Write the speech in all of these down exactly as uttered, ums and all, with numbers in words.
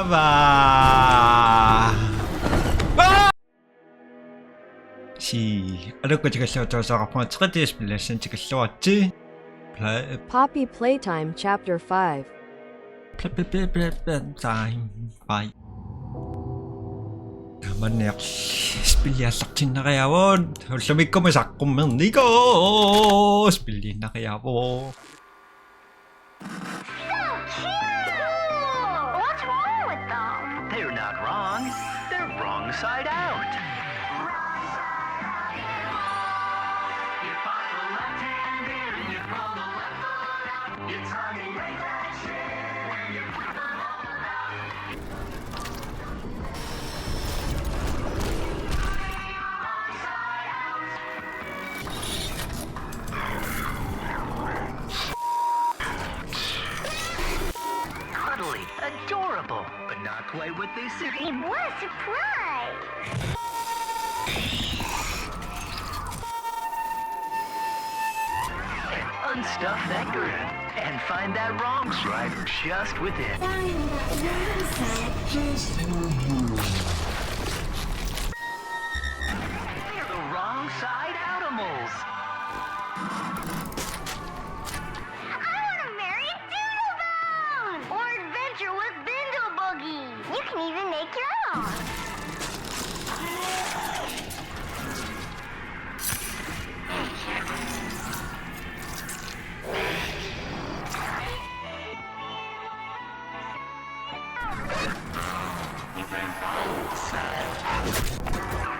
Ava. Aa! Si, alukku tikilluarusuarpunga, tre D-spilli assan tikilluaritsi. Play. Poppy Playtime Chapter five. Play, play, play, play, play time. Bye. Tamanniaq spilli aallartinnariaavoq. Ullumikkut saqqummernikkut spilliinnariaavoq. So cute! What's wrong with them? They're not wrong. They're wrong side out. Cuddly, adorable, but not quite what they seem. What a surprise! Unstuff that girl and find that wrong side just within. Find that wrong side just within. They're the wrong side animals. I want to marry Doodlebone or adventure with Bindle Boogie. You can even make your own.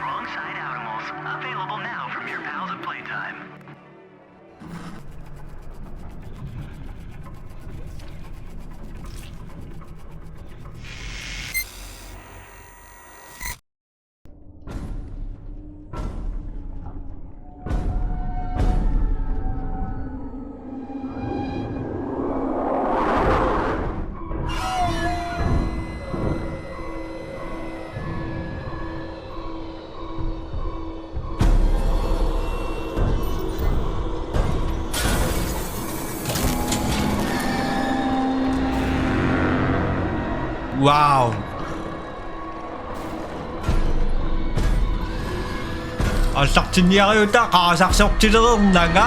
Wrong side animals. Available now from your pals at Playtime. Wow. Aallartinniariutaa qarasarsortilernanga.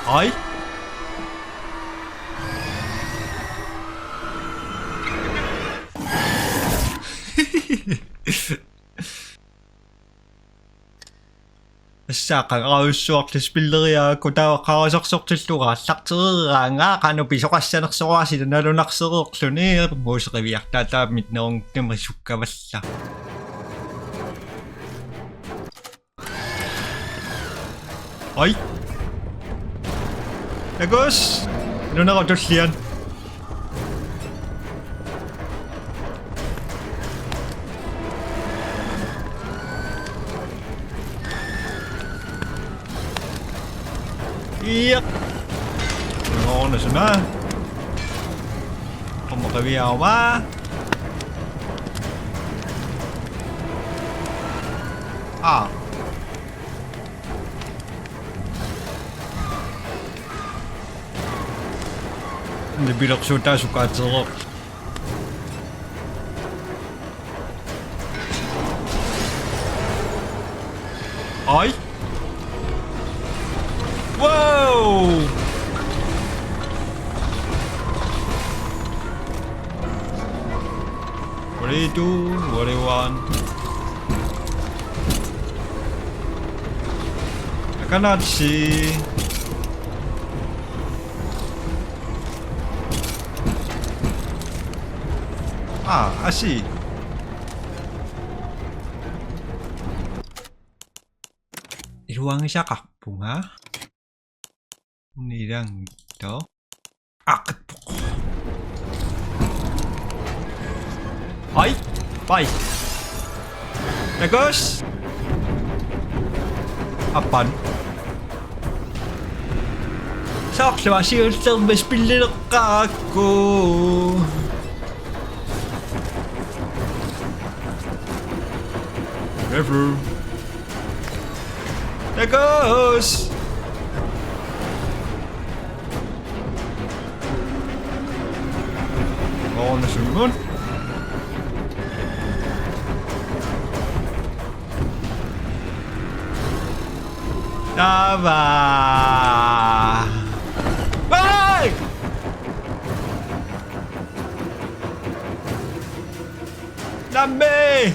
Ai. Tassa qangarujussuarli spilleriaakku taava qarasarsortillugu aallartereeraanga, qanoq pisoqassanersoraasilu nalunarsereerluni, muuseriviartaataamit nerunngitsumik sukkavalla. Oj. Takuss. Nunera tulliani. Iaq. Nuuna suna. Qummuqiviauma. Aa. Nipilersuutaasukaatereerpoq. Ai. Wow! What do you do? What do you want? I cannot see. Ah, I see. Iluangisaqarpunga. Nilanngittoq. Aaqqippoq. Ai, pai. Takuss. Appan. Soorlu siullermik spilleqqaakku. Refu. Takuss. Ornasummun. Taava. Hey! Nammi!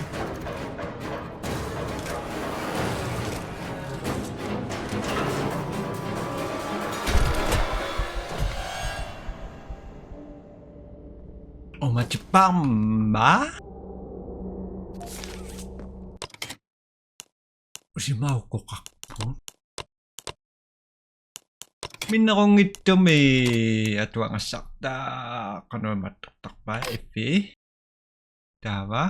Umatippaamma. Usimaukoqarput. Minnerunngitsumik atuagassartaa qanoq imattortarpa iffi. Taava.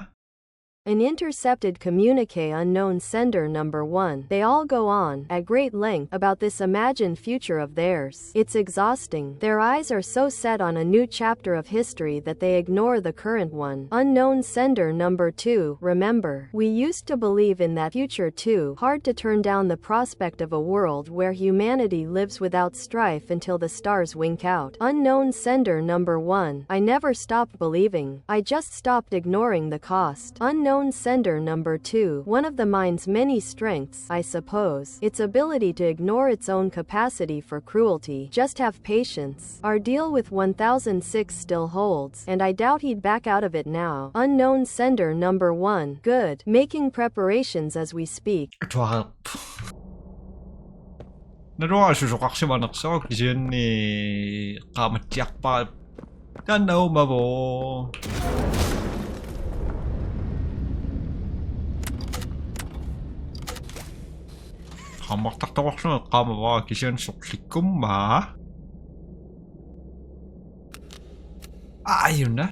An intercepted communique, unknown sender number one. They all go on, at great length, about this imagined future of theirs. It's exhausting. Their eyes are so set on a new chapter of history that they ignore the current one. Unknown sender number two, remember. We used to believe in that future too. Hard to turn down the prospect of a world where humanity lives without strife until the stars wink out. Unknown sender number one, I never stopped believing. I just stopped ignoring the cost. Unknown sender number two, one of the mind's many strengths, I suppose, its ability to ignore its own capacity for cruelty. Just have patience. Our deal with one thousand six still holds, and I doubt he'd back out of it now. Unknown sender number one, good. Making preparations as we speak. Naluara susoqarsimanersoq kisianni qaamatsiarpara. Taanna uumavoq. Qaammartartoqarlunga eqqaamavara kisianni sorlikkummaa. Aajuna.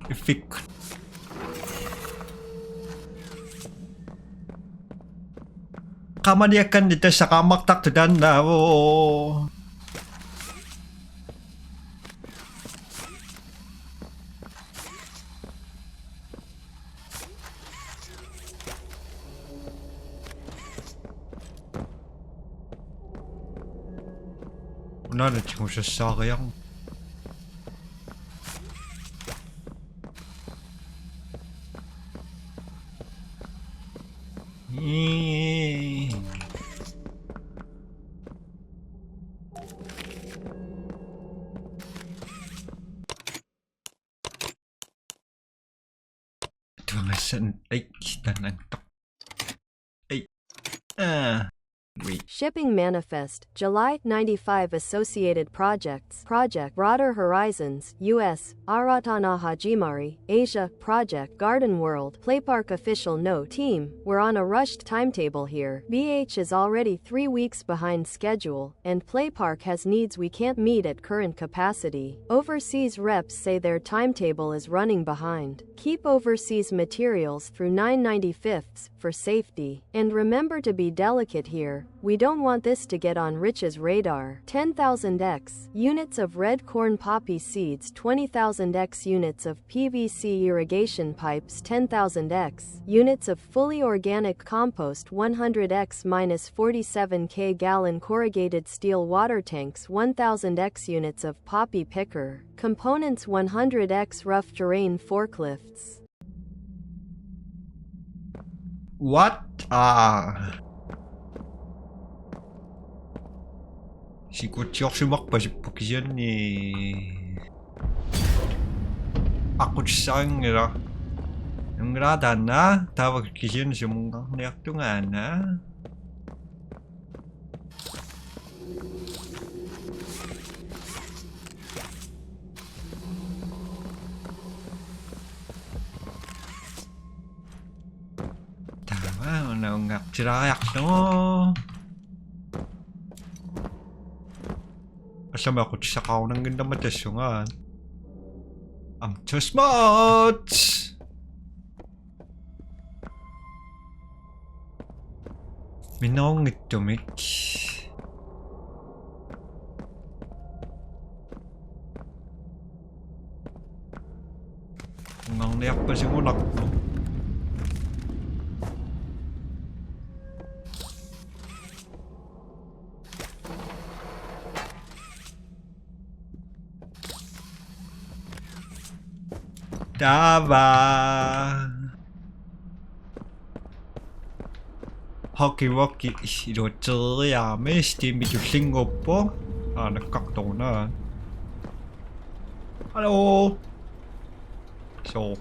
Iffikkut. Qamaniakkanni tassa qaammartartoq taannaavoq. Unaana tigusassaariarmat. Tuangassan, ai, taanna. Ai. Ah. Wait. Shipping Manifest, July ninety-five. Associated Projects, Project Broader Horizons, U S, Aratana Hajimari, Asia, Project Garden World, Play Park. Official note, team, we're on a rushed timetable here. B H is already three weeks behind schedule, and Play Park has needs we can't meet at current capacity. Overseas reps say their timetable is running behind. Keep overseas materials through nine ninety-fifths for safety. And remember to be delicate here, we don't want this to get on Rich's radar. Ten thousand X, units of red corn poppy seeds, twenty thousand X, units of P V C irrigation pipes, ten thousand X, units of fully organic compost, one hundred X minus forty-seven K gallon corrugated steel water tanks, one thousand X, units of poppy picker components, one hundred X rough terrain forklifts. What? Ah. Sikutsiorsimarpasipput kisianni aqqutissaqanngilaq. Unngilaq taanna, taava kisianni sumunngarniartungaana. Taava una ungartilaariarlugu. Asama aqutsisaqarunannginnama tassunga. I'm too smart. Minnerunngitsumik. Ungarniarpasigunarpoq. Taava. Huggy Wuggy iluatseriarami Steamip tullinnguuppoq. Aa, nakkartoruna. Hallo. So.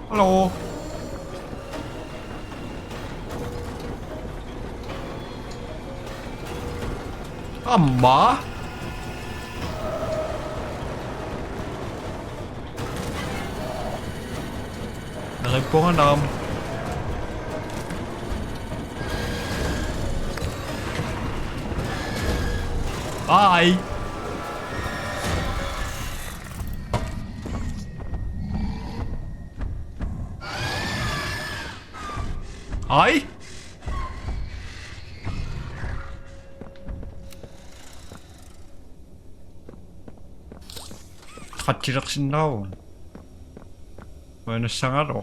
Hallo. Aamma. Neriuppunga aamma. Ai. Ai. Qattilersinnaavoq. Uanassangalo.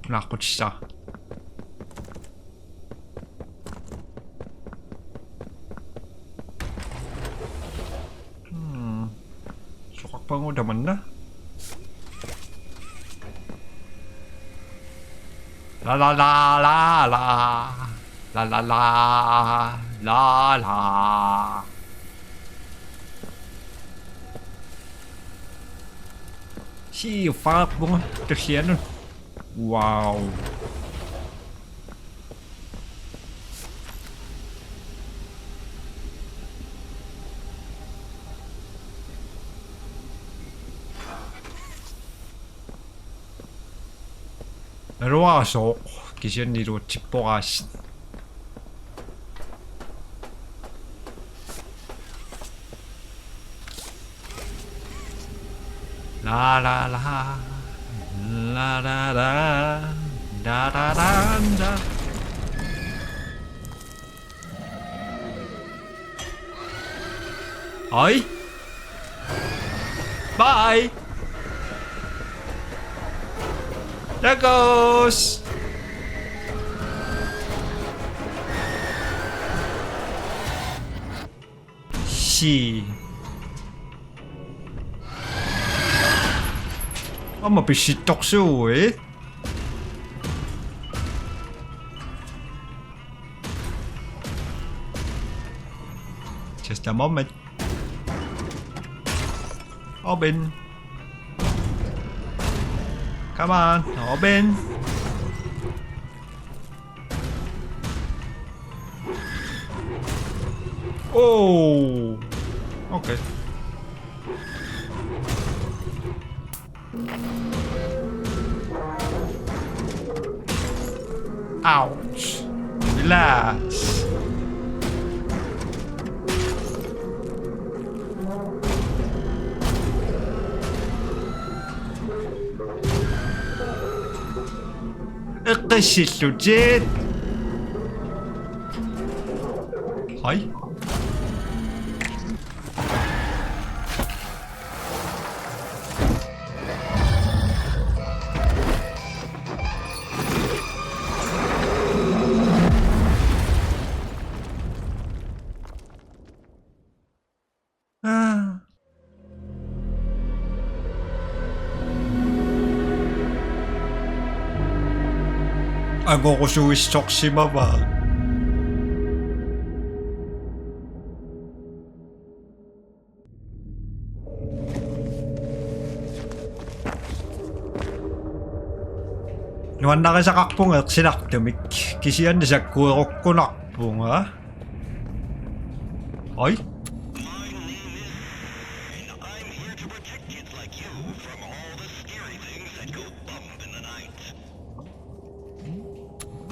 Naaqqutissaq. Hmm. Soqarpagut tamanna. La la la la la. La la la. La la. Siuffaqarpunga tullianut. Wow. Naluara sooq, kisianni iluatsippoq aasiit. La la la. La la la. Da da da da. Ai. Bye. Tacos. Si. Aamma pissittorsuuvoq. Just a moment. Open. Come on, open. Oh. Okay. Ouch. Relax. Eqqissillutit. Hej. Angorusuissorsimavaa. Nuannarisaqarpunga eqsinartumik, kisianni sakkuerukkunarpunga. Oj.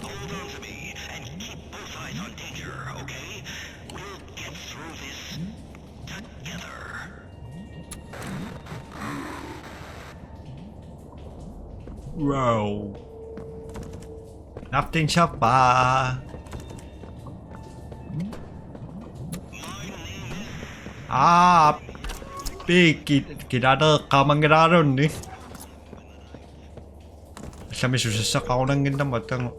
Hold on to me and keep both eyes on danger, okay? We'll get through this together. Wow. Nothing so far. Up. Piikki kilaaleeqqaamanngilaarunni. Allami susassaqarunannginnama taanna.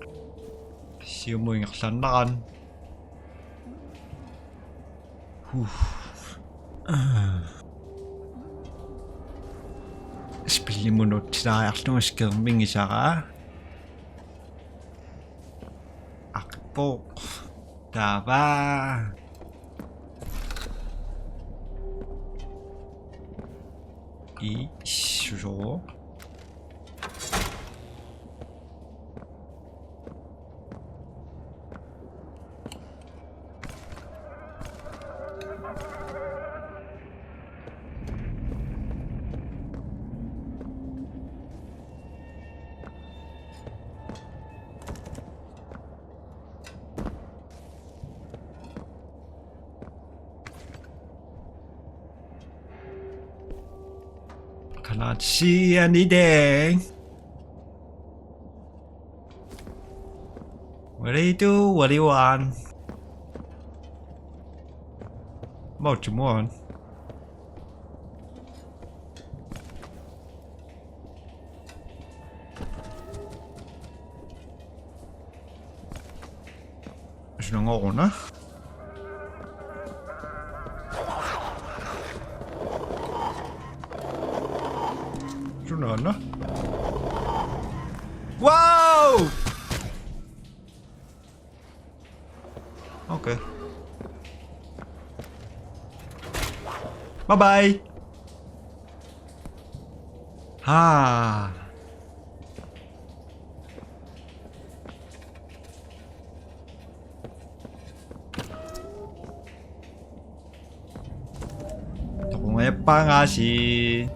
Siumut ingerlaannarami. Huh. Spillimut nuutsilaariarlugu skærminngisara. Aqpoq. Taava. Issuso. Cannot see anything. What do you do? What do you want? What you want? Sinangoruna. Sinana. Wow! Okay. Bye bye. Ha. Toqungajappaangaasiit.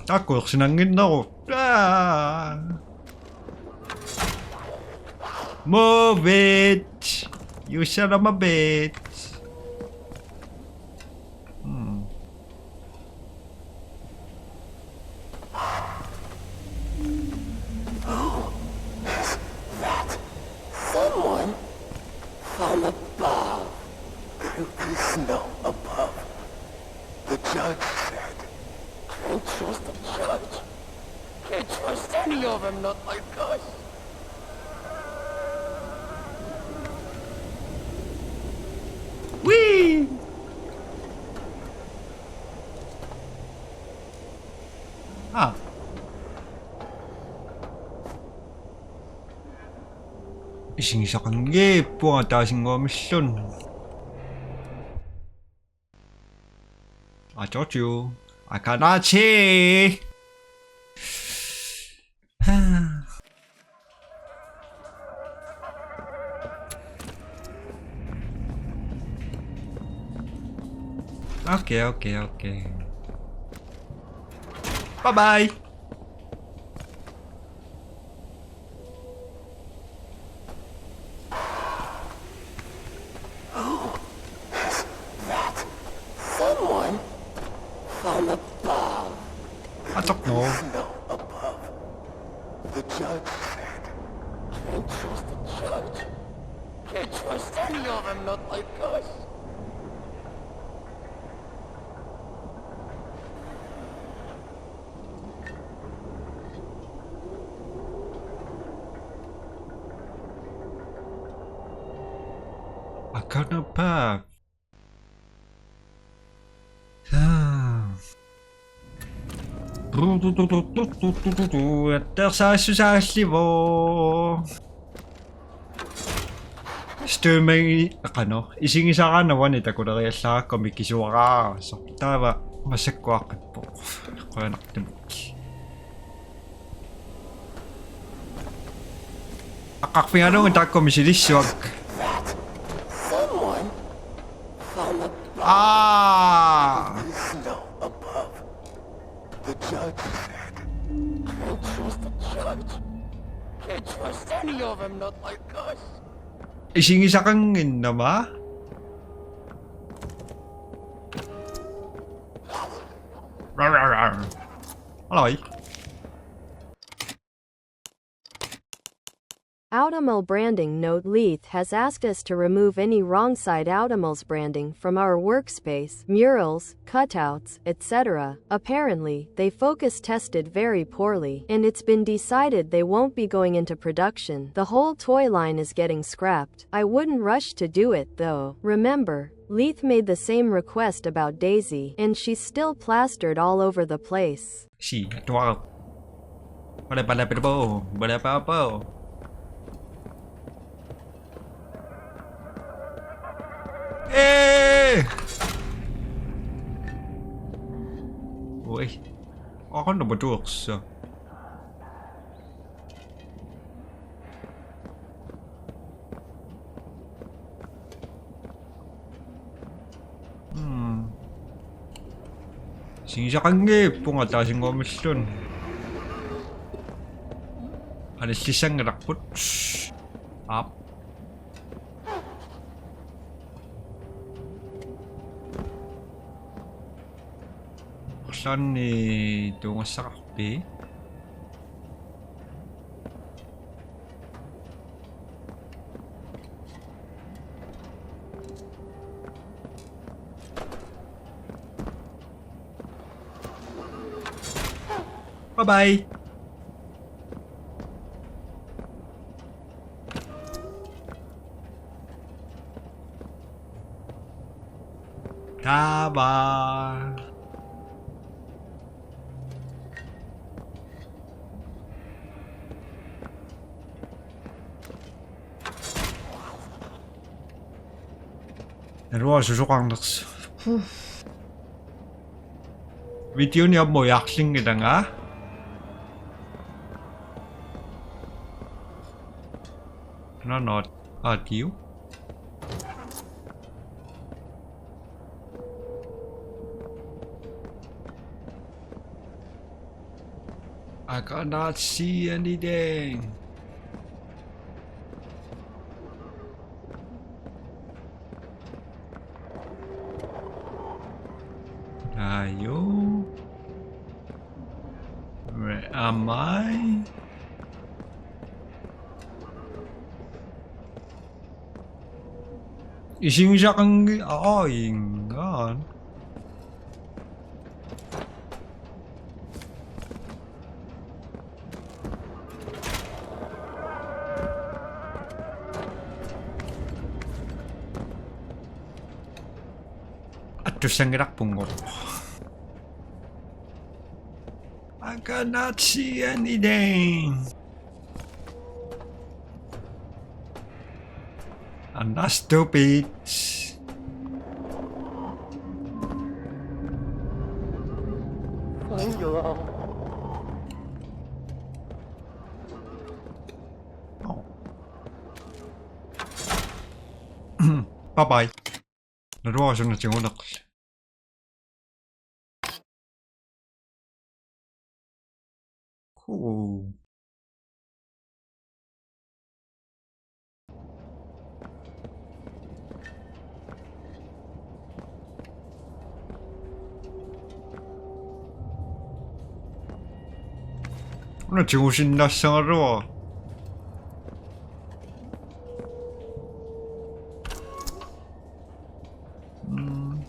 Taakku ersinannginneruvoq. Aa. Move it. You son of a bitch. Hmm. Who is that? Someone from above. There is no above. The judge said. Can't trust the judge. Can't trust any of them, not like us. Whee! Ah. Isigisaqanngippunga taasinnguamilluunniit. I told you. I cannot see. Okay, okay, okay. Bye bye. Who is that? Someone from above. I don't know. There is no above. The judge said. Can't trust the judge. Can't trust any of them, not like us. I got no path. Attersaassutaallivoq. Stømeng qanoq. Isigisaraanni uani takuleriallarakku mikisuaraasoq. Taava massakkuaqqippoq. Qujanartumik. Aqqarfigalugu taakku misilissuakka. That someone from above. Ah. There is no above. The judge said. Can't trust the judge. Can't trust any of them, not like us. Isigisaqannginnama? Aloi. Automel branding note: Leith has asked us to remove any wrong side Automels branding from our workspace, murals, cutouts, et cetera. Apparently, they focus tested very poorly, and it's been decided they won't be going into production. The whole toy line is getting scrapped. I wouldn't rush to do it, though. Remember, Leith made the same request about Daisy, and she's still plastered all over the place. Sii, atuaraq. Pala, pala, pala, pala, pala, pala. Eh! Ui. Aqanna matuuqsa. Hmm. Isigisaqanngiippunga taasinnguamilluunniit. Qanillissanngilarput. Aap. Arlaanni tuungassaqarpit? Bye bye. Taava. Naluara susoqarnersoq. Videoni aamma ujarlinngilanga. No, no, audio. I cannot see anything. Ayo. Where am I? Isigisaqanngi-, aa, ingaan. Attussanngilarpunngooq. I cannot see anything. I'm not stupid. Oh. Bye bye. Naluara suna tiguneq. Cool. Una tigusinnaassagaluarpara. Mm.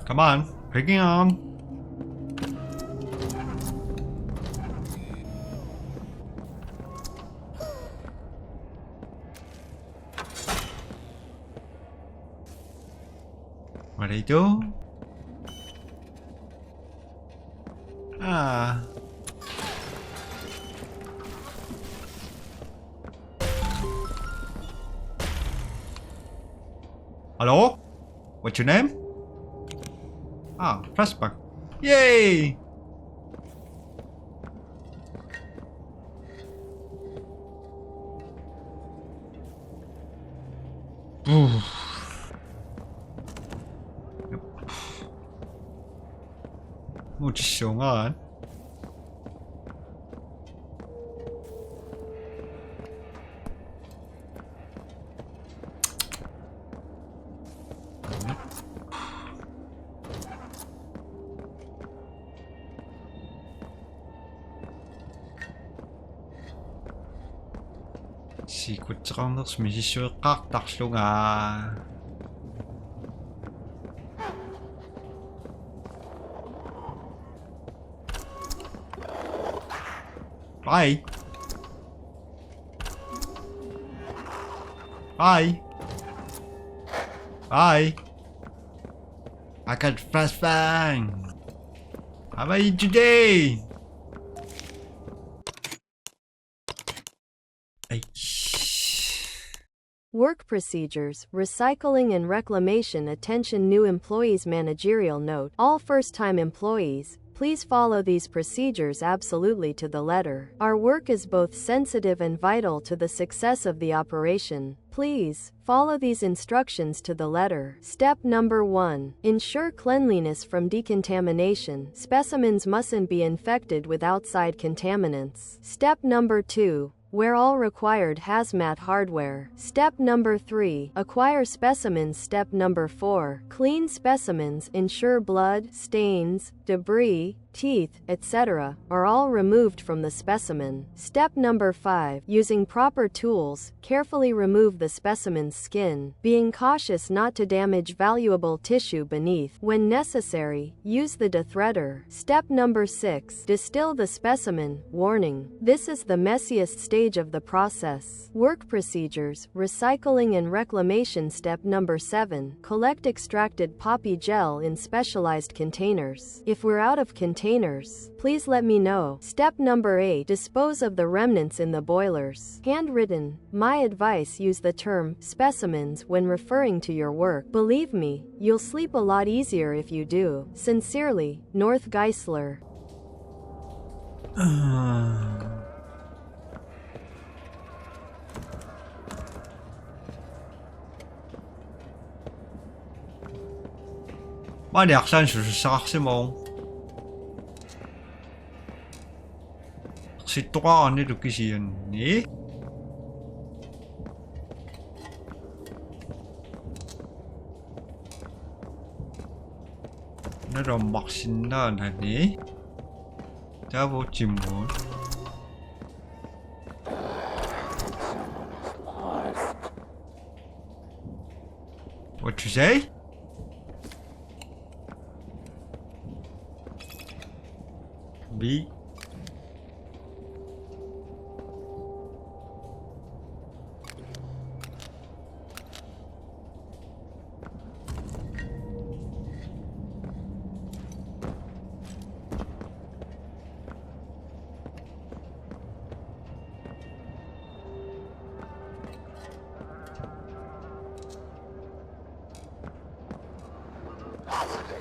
Come on, hang on. What do you do? Ah. Hello? What's your name? Ah, flashback. Yay! Uff. Yep. Mutissuungaat. Siikutseqarnersi misissueqqaartarlunga. Hi. Hi. Hi. I got flashbang. How are you today? Hey. Work procedures, recycling and reclamation, attention new employees, managerial note. All first-time employees, please follow these procedures absolutely to the letter. Our work is both sensitive and vital to the success of the operation. Please follow these instructions to the letter. Step number one. Ensure cleanliness from decontamination. Specimens mustn't be infected with outside contaminants. Step number two. Wear all required hazmat hardware. Step number three. Acquire specimens. Step number four. Clean specimens. Ensure blood, stains, debris, teeth, et cetera, are all removed from the specimen. Step number five. Using proper tools, carefully remove the specimen's skin, being cautious not to damage valuable tissue beneath. When necessary, use the dethreader. Step number six. Distill the specimen. Warning: this is the messiest stage of the process. Work procedures, recycling and reclamation. Step number seven. Collect extracted poppy gel in specialized containers. If we're out of containers, please let me know. Step number eight. Dispose of the remnants in the boilers. Handwritten. My advice: use the term specimens when referring to your work. Believe me, you'll sleep a lot easier if you do. Sincerely, North Geisler. Maani arlaannik susassaqarsimavoq. Sittoqaranilu kisianni. Nalorniarsinnaanani. Taava utimut. What you say? Vi.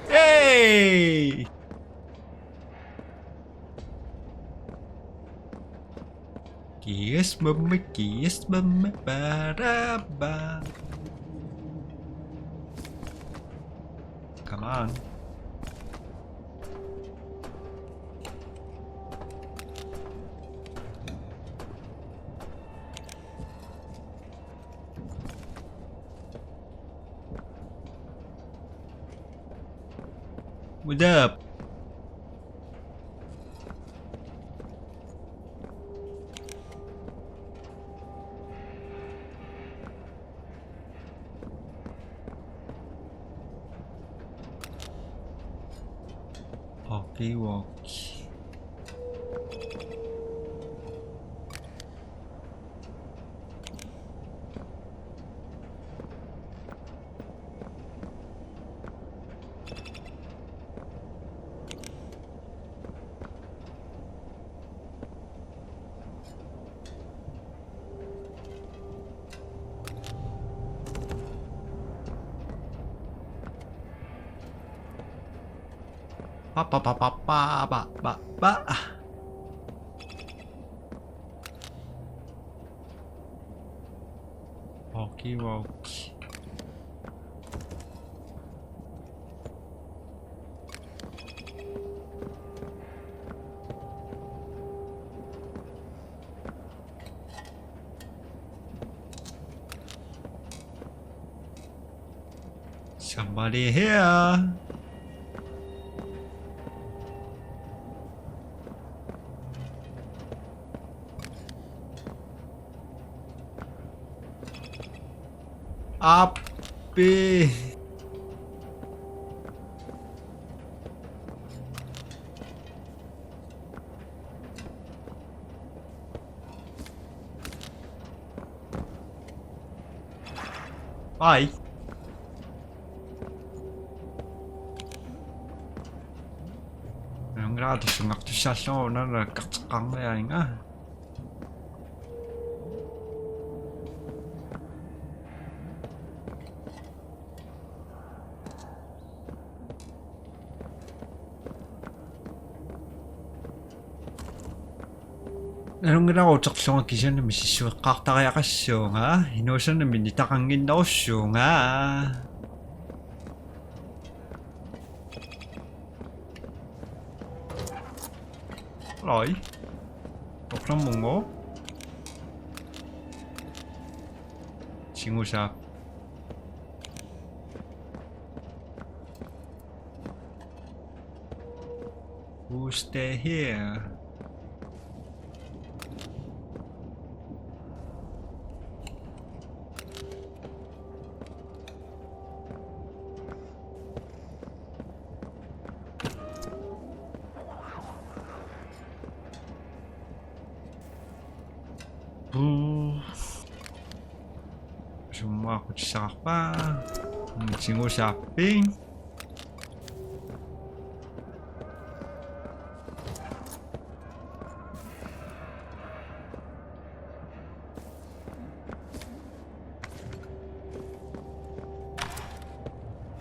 Hey! Kiss me, kiss me, ba-da-ba. Come on. What up? Okidoki. Pa, pa, pa, pa, pa, pa, pa, pa. Okidoki. Somebody here. Appi. Ai. Nalunngilara tassunga tussaallunga una nakkarteqqaarniariga. Nalunngilara uterlunga kisianni misissueqqaartariaqassuunga, inuusannik minitaqannginnerussuunga. Lai. Toklammungo. Singusa. Who's there here? Summa aqutsisaqarpa? Tigusaappit.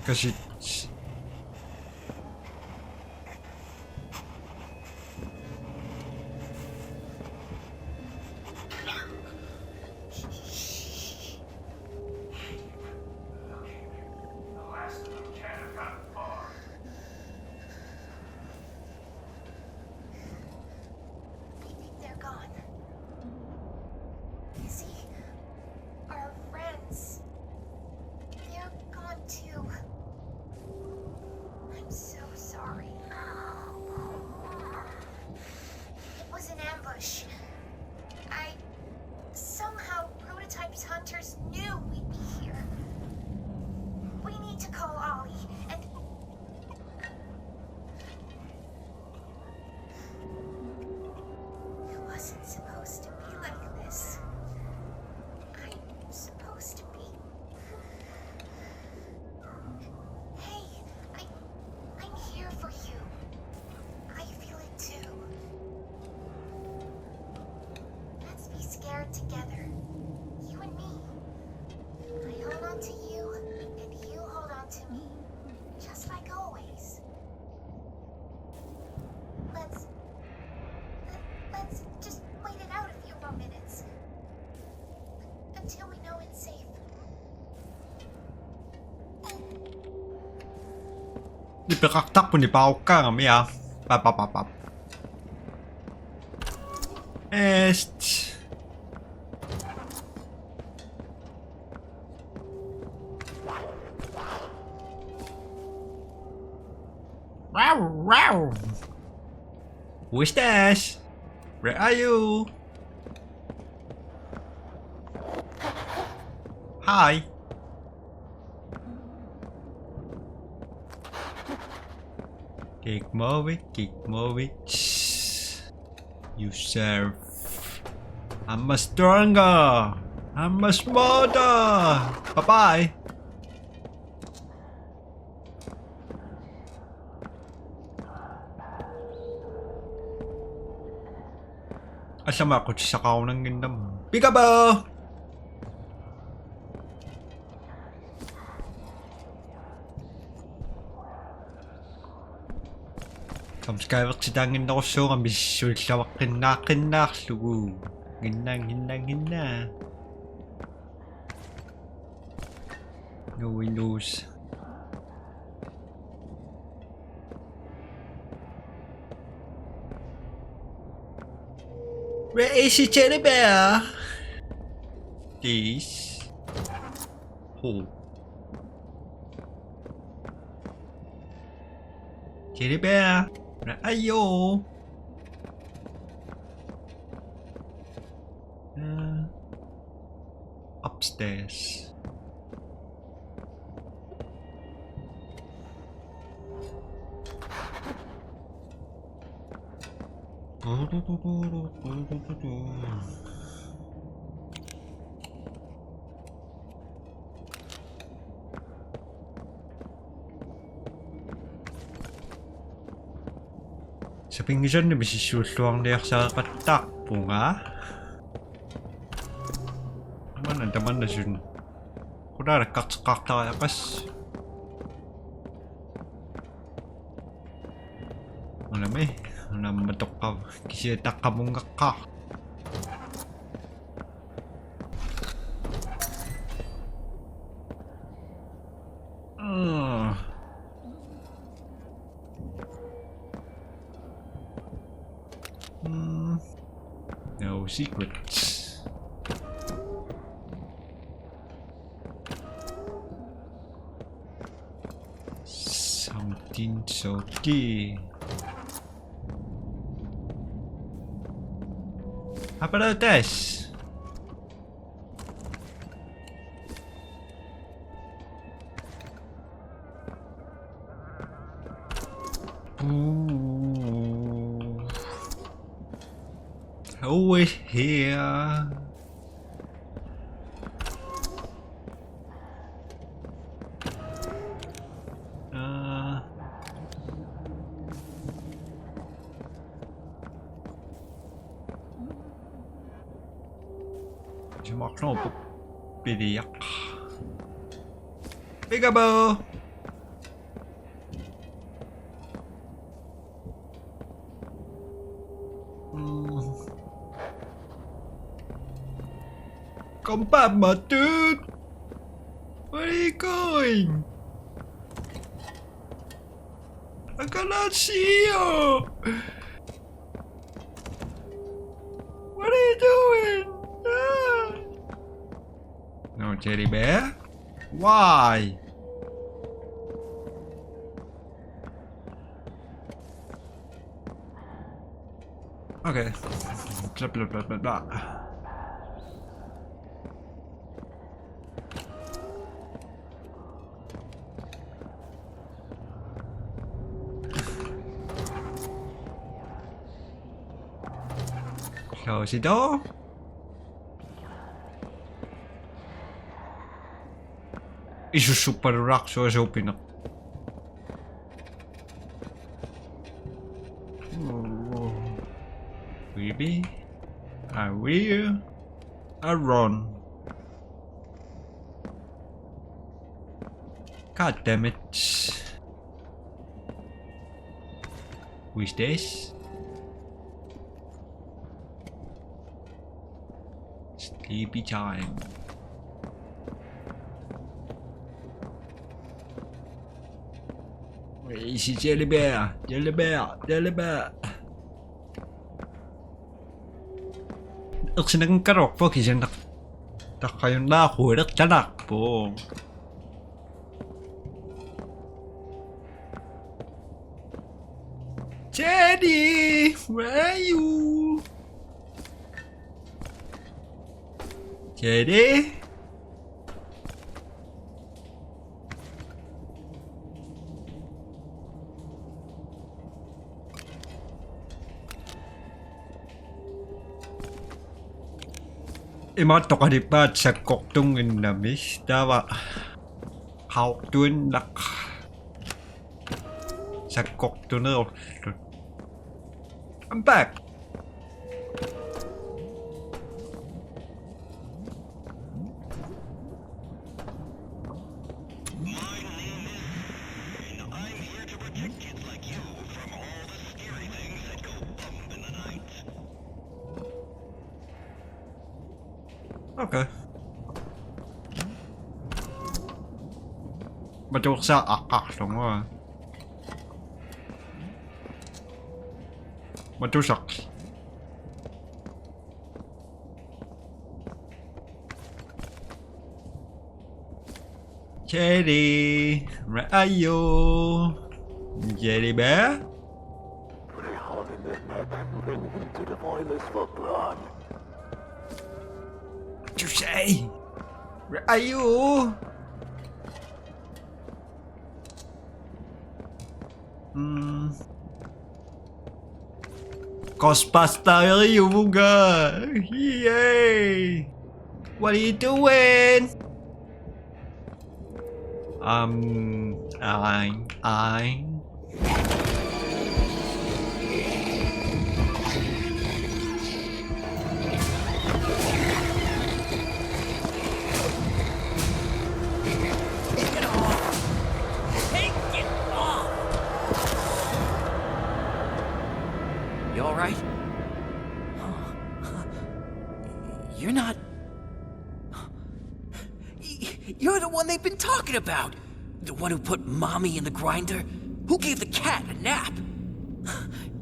Kasi I think they're gone. Izzy, our friends, they're gone too. I'm so sorry. It was an ambush. I somehow prototyped hunters knew we'd be here. We need to call Ollie and It wasn't supposed to be like this. I'm supposed to be. Hey, I, I'm here for you. I feel it too. Let's be scared together. You and me. I hold on to you, and you hold on to me. Just like always. Let's, let, let's just wait it out a few more minutes. Until we know it's safe. Nipeqartarput nipaarukkaangami, aa. Pap, pap, pap, pap. Est. Wow, wow. Who's this? Where are you? Hi. Kick movie, kick movie. Yourself. I'm a stronger. I'm a smarter. Bye bye. Allamut aqutsisaqarunannginnama. Peekaboo! Jumpscareertitaannginnerussuugami misissuillavaqqinnaaqqinnaallugu. Nginnaa, nginnaa, nginnaa. No windows. Where is the teddy bear? This. Oh. Teddy Bear, where are you? Uh, upstairs. Sapinngisannik misissuilluarniarsareqattaarpunga. Tamanna, tamanna suna. Qulaanakkarteqqaartariaqassi. Unami, unamma toqqava. Kisianni taqqamunngeqqaaq. Ah. Mm. No secrets. Something salty. How about this? Ooh. Who is here? Uh, Isumaqarlugu piliaq. Peekaboo! Mm. Come back, my dude! Where are you going? I cannot see you! What are you doing? Ah! No, Teddy Bear? Why? Okay. Blah, blah, blah, blah, blah. Close the door. Isussuppalularsuaq suupineq. Creepy. I will. I run. God damn it. Who is this? Sleepy time. Is it Jelly Bear? Jelly Bear? Jelly Bear? Ersinanngikkaluarpoq kisianni taqqajunnaarlugu ilertanarpoq. Teddy, where are you? Teddy? Imaattoq qalippaat sakkortunnginnami taava qaortuinnaq sakkortunerullu. I'm back. Okay. Matuusaqqaarlugu. Matuusaqqi. Teddy, where are you? Jelly Bear? Teddy Bear? What are you holding in there? Bring him to the boilers for blood. What you say? Where are you? Hmm. Ghostbuster, you guy. Yay. What are you doing? Um, I, I. Take it off! You all right? You're not. You're the one they've been talking about. The one who put mommy in the grinder? Who gave the cat a nap?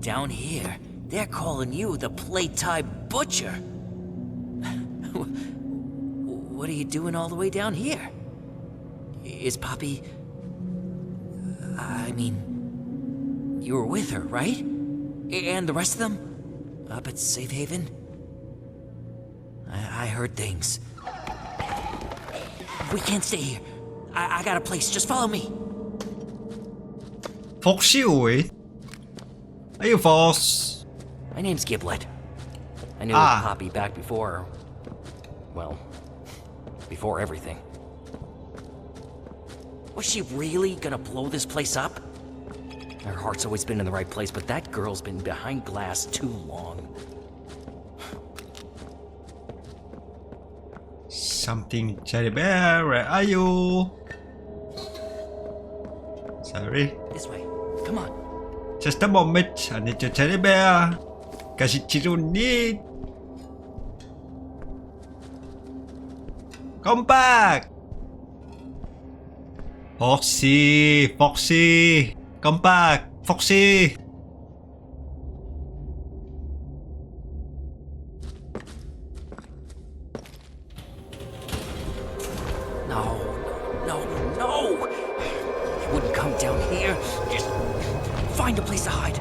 Down here, they're calling you the Playtime Butcher. What are you doing all the way down here? Is Poppy. I mean, you were with her, right? And the rest of them? Up at Safe Haven? I, I heard things. We can't stay here. I, I got a place. Just follow me. Foxy, oi. Are you Fox? My name's Giblet. I knew Ah. Poppy back before. Well, before everything. Was she really gonna blow this place up? Her heart's always been in the right place, but that girl's been behind glass too long. Something, Jelly Bear, where are you? Sorry. This way. Come on. Just a moment. I need your Jelly Bear. Kasi chilunit. Come back. Foxy, Foxy. Come back, Foxy. No, no, no, no! You wouldn't come down here. Just find a place to hide.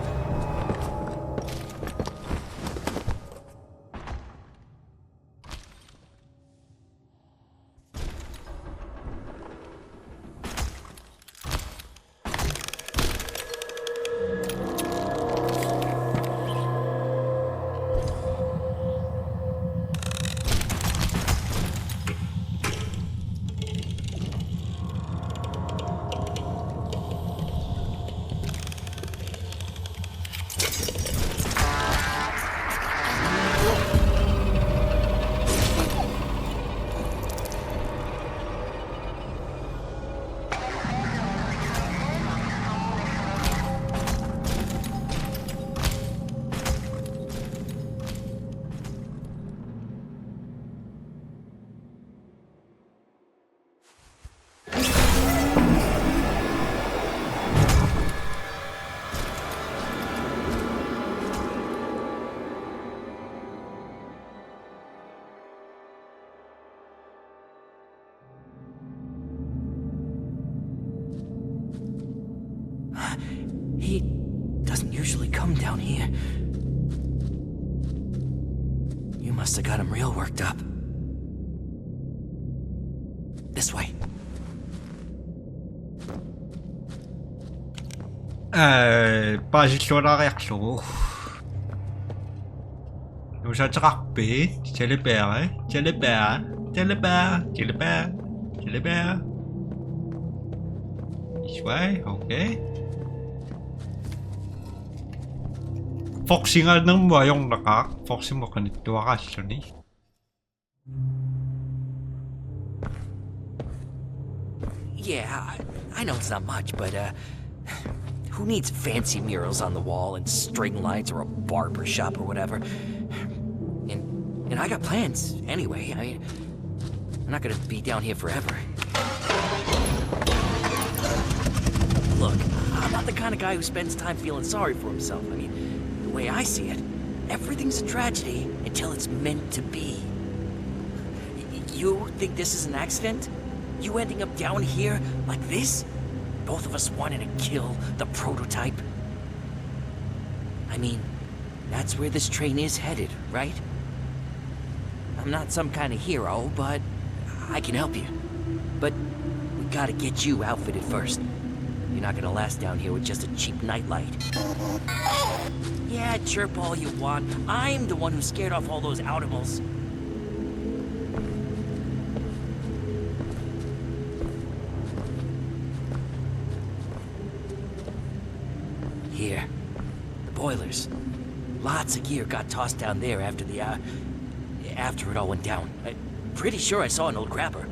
He doesn't usually come down here. You must have got him real worked up. This way. Ee, paasillualaariarlugu. Nuusaateqarpit? Jelly Bear, Jelly Bear, Jelly Bear, Jelly Bear, Jelly Bear. This way, okay. Foxingaannermut ajornaqaaq, Foximut qanittuaraalluni. Yeah, I, I know it's not much, but, uh, who needs fancy murals on the wall and string lights or a barber shop or whatever? And, and I got plans anyway. I mean, I'm not gonna be down here forever. Look, I'm not the kind of guy who spends time feeling sorry for himself. I mean, the way I see it, everything's a tragedy until it's meant to be. Y-, you think this is an accident? You ending up down here like this? Both of us wanted to kill the prototype. I mean, that's where this train is headed, right? I'm not some kind of hero, but I can help you. But we gotta get you outfitted first. You're not gonna last down here with just a cheap nightlight. Yeah, chirp all you want. I'm the one who scared off all those animals. Here. The boilers. Lots of gear got tossed down there after the, uh, after it all went down. I'm pretty sure I saw an old grabber.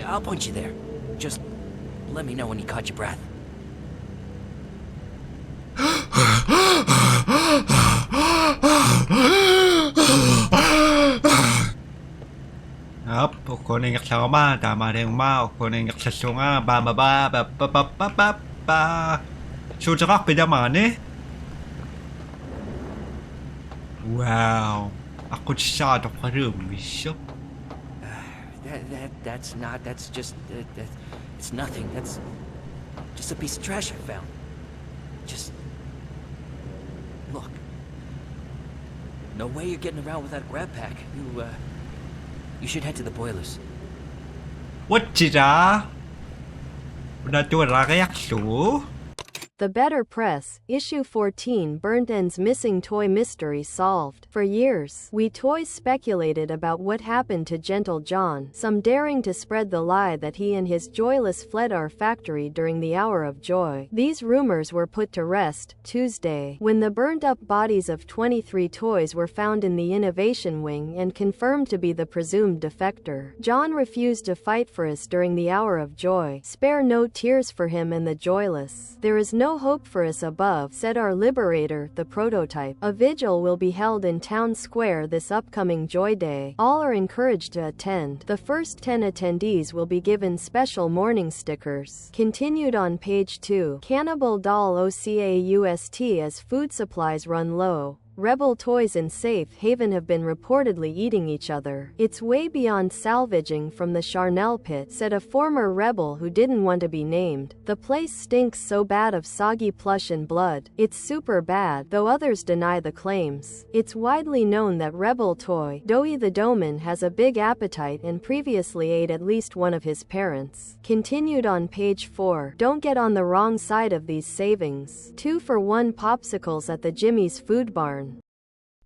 I'll point you there. Just let me know when you caught your breath. Aap, ukkunik ingerlaruma, taamaalioruma, ukkunik ingerlallunga, paamapa, pappa, pappa, pappa. Suuteqarpit tamaani? Wow. Aqqutissaatoqqaluum misso. That, that, that's not, that's just, uh, that, it's nothing. That's just a piece of trash I found. Just look. No way you're getting around without a grab pack. You, uh, you should head to the boilers. What's it, ah? Una tuaraqiaqlu. The Better Press, Issue fourteen, Burnt End's missing toy mystery solved. For years, we toys speculated about what happened to Gentle John, some daring to spread the lie that he and his Joyless fled our factory during the hour of joy. These rumors were put to rest Tuesday, when the burned-up bodies of twenty-three toys were found in the Innovation Wing and confirmed to be the presumed defector. John refused to fight for us during the hour of joy. Spare no tears for him and the Joyless. There is no hope for us above, said our liberator, the prototype. A vigil will be held in Town Square this upcoming Joy Day. All are encouraged to attend. The first ten attendees will be given special mourning stickers. Continued on page two. Cannibal Doll O C A U S T as food supplies run low. Rebel toys in Safe Haven have been reportedly eating each other. It's way beyond salvaging from the Charnel pit, said a former rebel who didn't want to be named. The place stinks so bad of soggy plush and blood. It's super bad, though others deny the claims. It's widely known that rebel toy Doughy the Doman has a big appetite and previously ate at least one of his parents. Continued on page four. Don't get on the wrong side of these savings. Two for one popsicles at the Jimmy's Food Barn.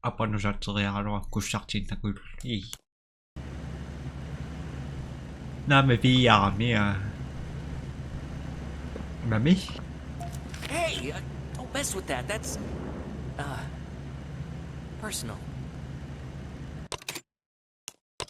Apanusatteriaraluarkussartinnakullii. Naamik piiaarmia. Mami? Hey, uh, don't mess with that. That's, uh, personal.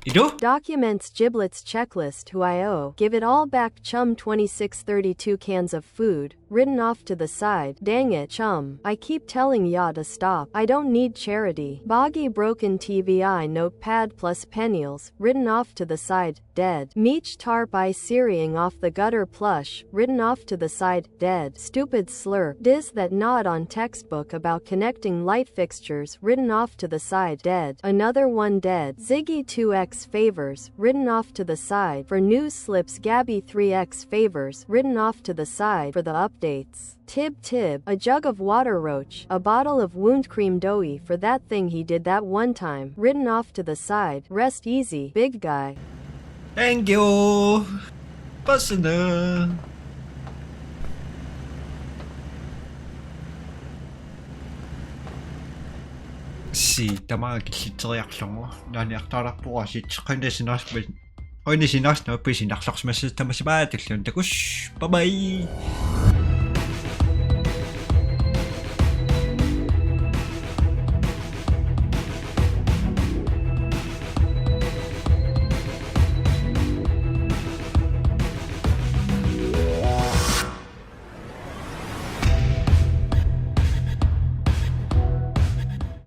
Idu? Documents, Giblets, checklist, who I owe, give it all back, chum, twenty-six thirty-two cans of food, written off to the side. Dang it, chum. I keep telling ya to stop. I don't need charity. Boggy broken T V I notepad plus peniels, written off to the side. Dead. Meech tarp I searing off the gutter plush, written off to the side. Dead. Stupid slurp. Diz that nod on textbook about connecting light fixtures, written off to the side. Dead. Another one dead. Ziggy two X favors, written off to the side. For news slips, Gabby three X favors, written off to the side. For the updates. Tib Tib, a jug of water, Roach, a bottle of wound cream, Doughy, for that thing he did that one time, written off to the side. Rest easy, big guy. Thank you. Personal. Si tamaanga killitseriarlugu. Naaniartaalerpugut aasiit. Qujanaq siunnersuit. Qujanaq siunnersuit, naappiisinnarlorsimassaasi, tamassi bye, tulliani takuss'. Bye bye.